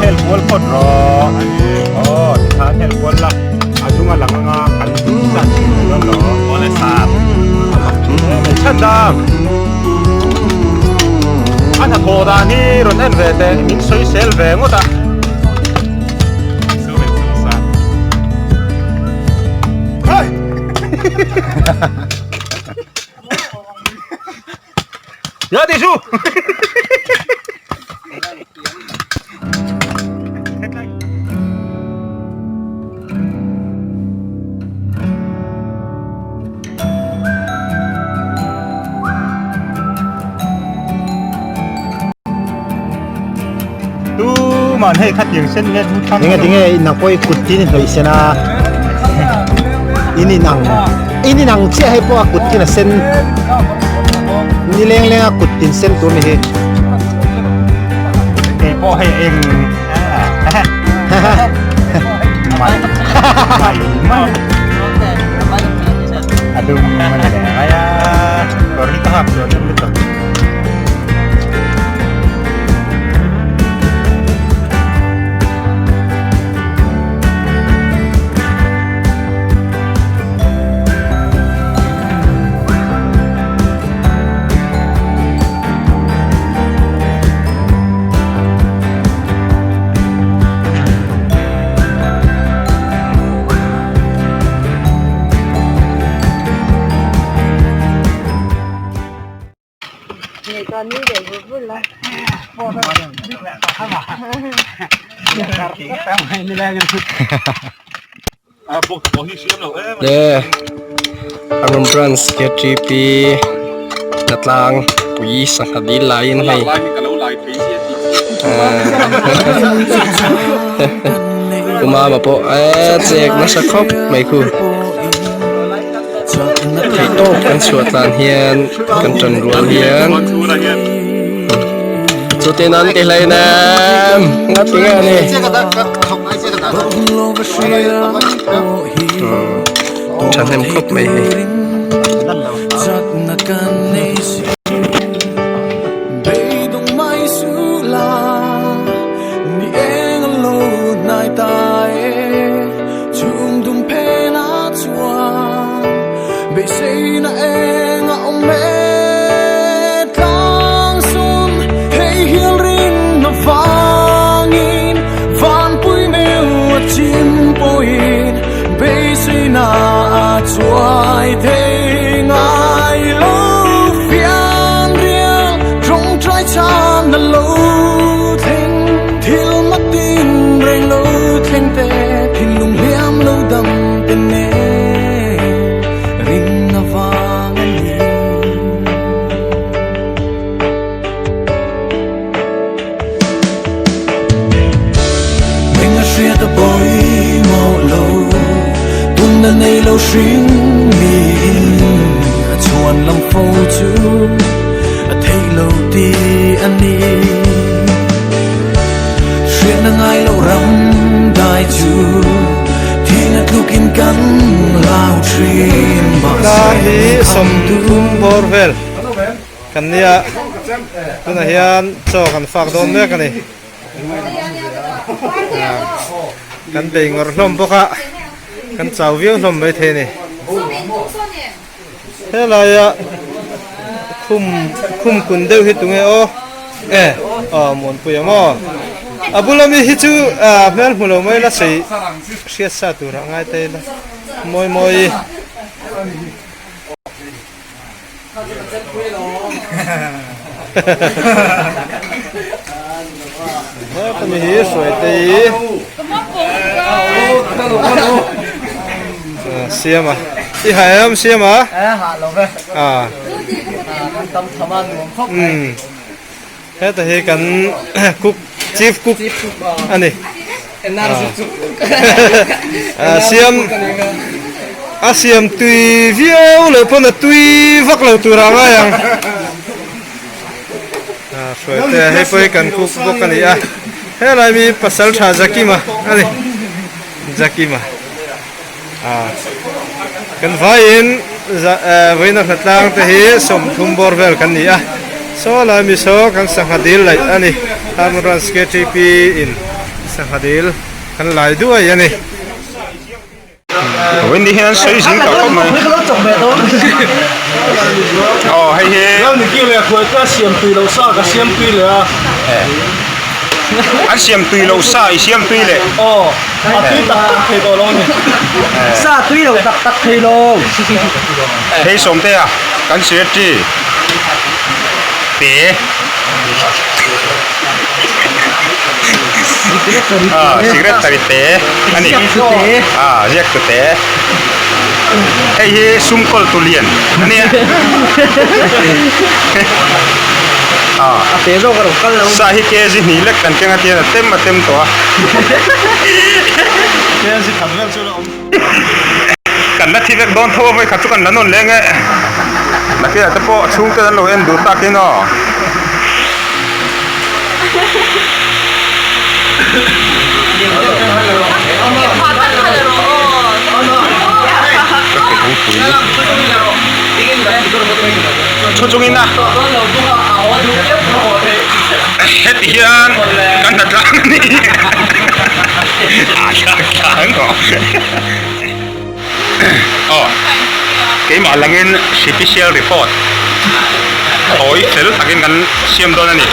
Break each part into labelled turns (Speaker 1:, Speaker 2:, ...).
Speaker 1: Khel kual phawt rawh. Aw tikhan khel kual la a zung a lang anga kan zat thin mai dawn lo. Awle sap. A mak thin em mai chhan dam. A hnathawh dan hi rawn en ve teh min sawi sel ve ngawt a. Sum in sum sap. Ya ti su. Tu man hei kha tiang sen nge du thang.
Speaker 2: Tinge tinge in ang pawh i kut tin i hnawih sen a. In in ang in in ang chiah hei pawh a kut tin a sen ni leng leng a kut tin sen tur ni hi.
Speaker 1: Kei pawh hei eng mai mai mai a dum a ni leh mai a kawr hi ka hak chuan em lutuk.
Speaker 3: Le Arun Branch KTP Hnatlang pui sangha dil laiin hei Tumama pawh eee chek nasa khawp mai khu. Theih tawp kan chhuah tlan hian kan tan rual hian chutin an ti hlei nem nga ti nge ani thahnem khawp mai hei. Car hi 30 bawr vel kan nia tunah hian chaw kan fak dawn mek a ni kan bei ngawrh hlawm bawk a kan chau viau hlawm maithei a ni helaia khum khum kun deuh hi tunge aw e aw Muanpuia maw a bula mi hi chu ah hmel hmu lo mai la sei hriat sa turah ngai ta ila mawi mawi hemi hi hruai te hi siam a i ha em siam a a heta hi kan cook chief cook ani siam a siam tui viau loh pawn a tui vak lo tur a ngai ang hruai te hei pawh hi kan cook bawk a ni a helai mi pasal tha Zakima a ni Zakima kan vaiin vawiin a hnatlang te hi 30 bawr vel kan ni a saw lai mi saw kan sangha dil laih a ni Harmon Runs KTP in. Sangha dil kan lai duai a ni.
Speaker 1: Wendy hian sawi zing tawh khawp mai. Aw hei hi. An siam tui lo sa i siam tui leh.
Speaker 2: Sa tui lo tak tak thei lo.
Speaker 1: Hei Sawmtea kan secretary te. Secretary te a ni ah ziak tu te hei hi sum kawl tu lian a nia ah sa hi kg hnih lek kan keng a tian a tem a tem tawh a kan la thi vek dawn tho a vawikhat chu kan la nawn leng e nakinah te pawh chhungte an lo en duh takin aw. Thu chungin a heti hian kan hna tlang a ni aw keimah langin sipisial report tawi fel takin kan siam dawn a ni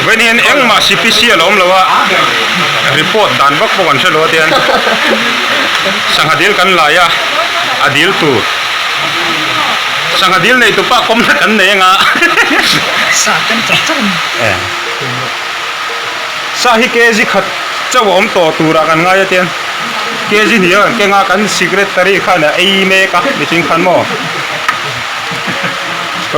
Speaker 1: vawiin hian engmah sipisial a awm lo a report dan vak pawh kan hre lo a tian sangha dil kan lai a a dil tur sangha dil nei tupa kawmna kan nei anga Sa hi kg khat chauh a awm tawh turah kan ngai a tiang kg hnih a kan keng a kan secretary khan a ei mek a mihring khan maw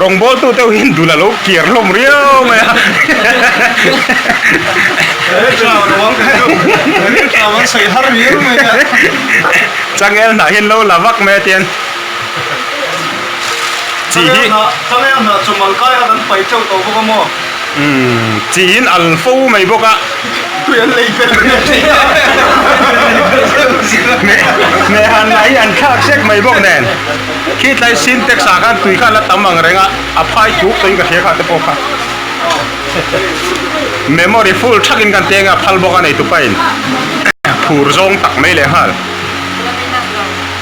Speaker 1: rawngbawltu deuh hian dul a lo kiar hlawm riau mai a changel hnah hian lo la vak mai a tiang chi hi Umm chiin al fo mai bawk a. Meh han lah hi an thlak sek mai bawk nen. Khi tlai sintex ah khan tui khan a tam ang reng a, a phai tuk tawhin ka hria kha te pawh kha. Memory full thakin kan teng a, phal bawk a nei tupain phur zawng tak mai leh nghal.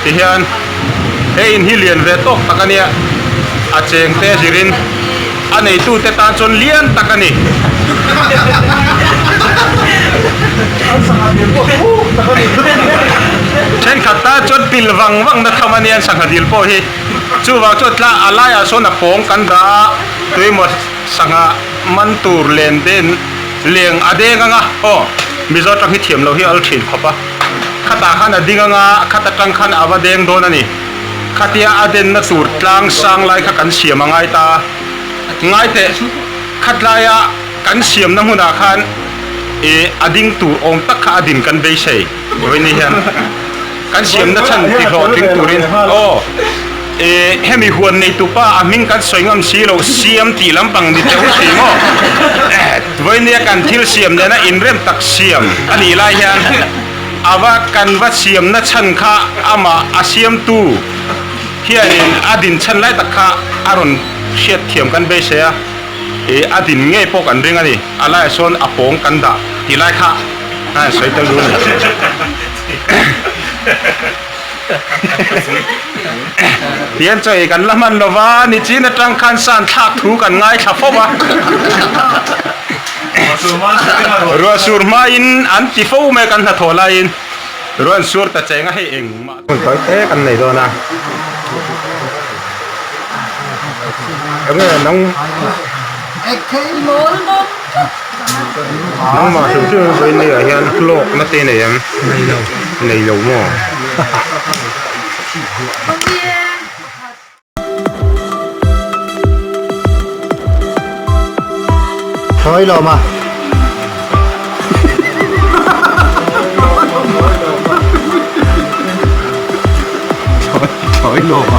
Speaker 1: Tihian he in hi lian ve tawk tak a nia, a cheng te zirin. A neitute tan chuan lian tak a ni. Thenkhat tan chuan pil vang vang na tham a nia an sangha dil pawh hi. Chuvang chuan tla a laiah sawn a pawng kan dah a, tuimaw sangha man tur len den leng a deng ang a, aw Mizo tang hi thiam lo hi al thin khawp a. Khatah khan a ding ang a, khat atang khan a va deng dawn a ni. Khatia a denna tur tlang sang lai kha kan siam a ngai ta a, ngai teh khatlaia kan siamna hmunah khan ih a ding tur awm tak kha a din kan beisei vawiin hian kan siamna chhan ti hlawhtling turin aw ih hemi huan neitupa a hming kan sawi ngam si lo siam tih lampang ni teuh si maw vawiin kan thil siam nena inrem tak siam a nih lai hian. A va kan va siamna chhan kha amah a siamtu hianin a din chhan lai tak kha a rawn hriat thiam kan beisei a, ih a din ngei pawh kan ring a ni. A laiah sawn a pawng kan dah tih lai kha a han sawi tel duh a ni. Tihian chaw ei kan la hman lo va, nichin atang khan san thlak thu kan ngaithla fo va. Ruah sur hmain an ti fo mai kan hnathawh laiin ruah an sur ta cheng a hei engmah hun tawi te kan nei dawn a enge nang nangmah hrim hrim vawiin ni ah hian hlawk na te nei em nei lo maw.
Speaker 2: Thawi lawm a.
Speaker 1: Thawi lawm a.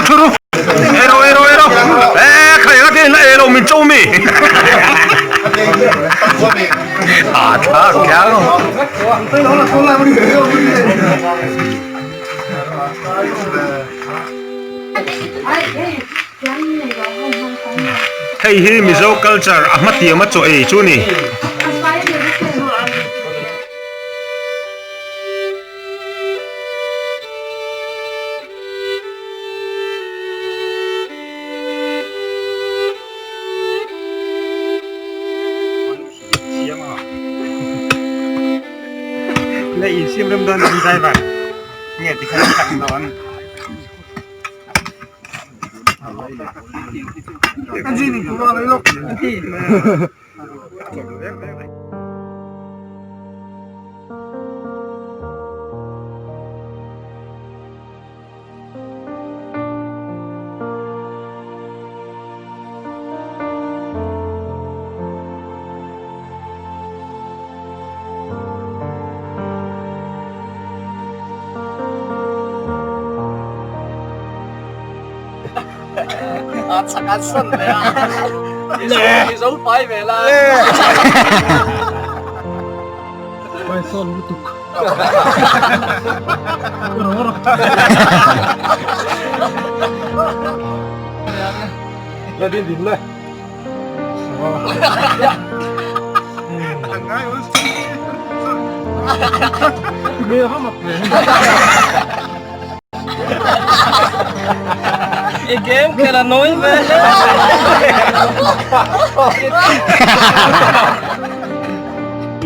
Speaker 1: thu ru ei ro ei ro ei ro e khai nga tin la ei lo min cho mi a tha khyang Hei hi Mizo culture a hmatiam a chaw ei chu ni.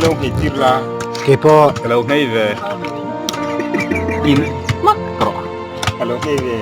Speaker 1: Lo nghei tir la.
Speaker 2: Keipawh.
Speaker 1: Ka lo nghei ve. In mak rawh. Ka lo nghei ve.